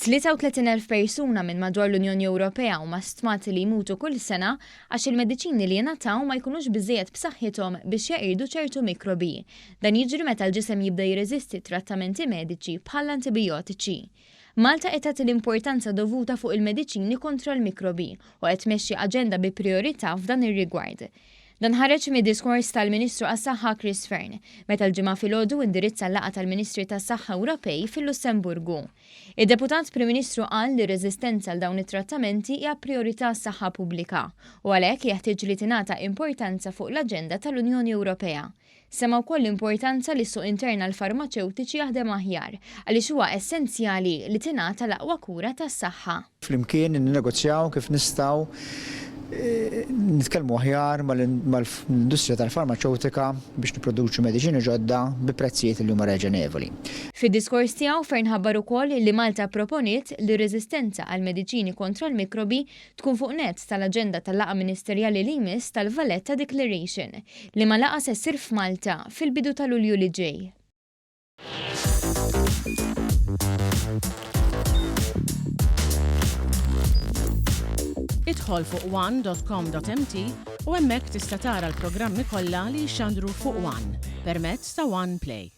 33,000 persuna minn madwar l-Unjoni Ewropea huma stmati li jmutu kull sena għax il-mediċini li jingħataw ma jkunux biżżejjed b'saħħithom biex jeqirdu ċertu mikrobi. Dan jiġri meta l-ġisem jibda jirreżisti trattamenti mediċi bħall-antibijotiċi. Malta qed tagħti l-importanza dovuta fuq il-mediċini kontra l-mikrobi u qed tmexxi aġenda bi prijorità f'dan ir-rigward. Dan ħareġ mid-diskors tal-Ministru għas-Saħħa Chris Fearne, meta l-Ġimgħa filgħodu indirizza l-laqgħa tal-Ministri tas-Saħħa Ewropej fil-Lussemburgu. Id-Deputat Prim Ministru qal li r-reżistenza għal dawn it-trattamenti hija prijorità għas-saħħa pubblika u għalhekk jeħtieġ li tingħata importanza fuq l-aġenda tal-Unjoni Ewropea. Semma wkoll l-importanza li s-suq intern għall-farmaċewtiċi jaħdem aħjar, għaliex huwa essenzjali li tingħata l-aqwa kura tas-saħħa. Flimkien ninnegozjaw kif nistgħu nitkellmu aħjar mal-industrija tal-farmaċewtika biex nipproduċu mediċini ġodda bi prezzijiet li huma raġonevoli. Fid-diskors tiegħu, Fearne ħabbar ukoll li Malta pproponiet li r-reżistenza għall-mediċini kontra l-mikrobi tkun fuq nett tal-aġenda tal-laqgħa ministerjali li jmiss tal-Valletta Declaration, liema laqgħa se ssir f'Malta fil-bidu ta' Lulju li ġej. Idħol fuq one.com.mt u hemmhekk tista' tara l-programmi kollha li jixxandru fuq One permezz ta' One Play.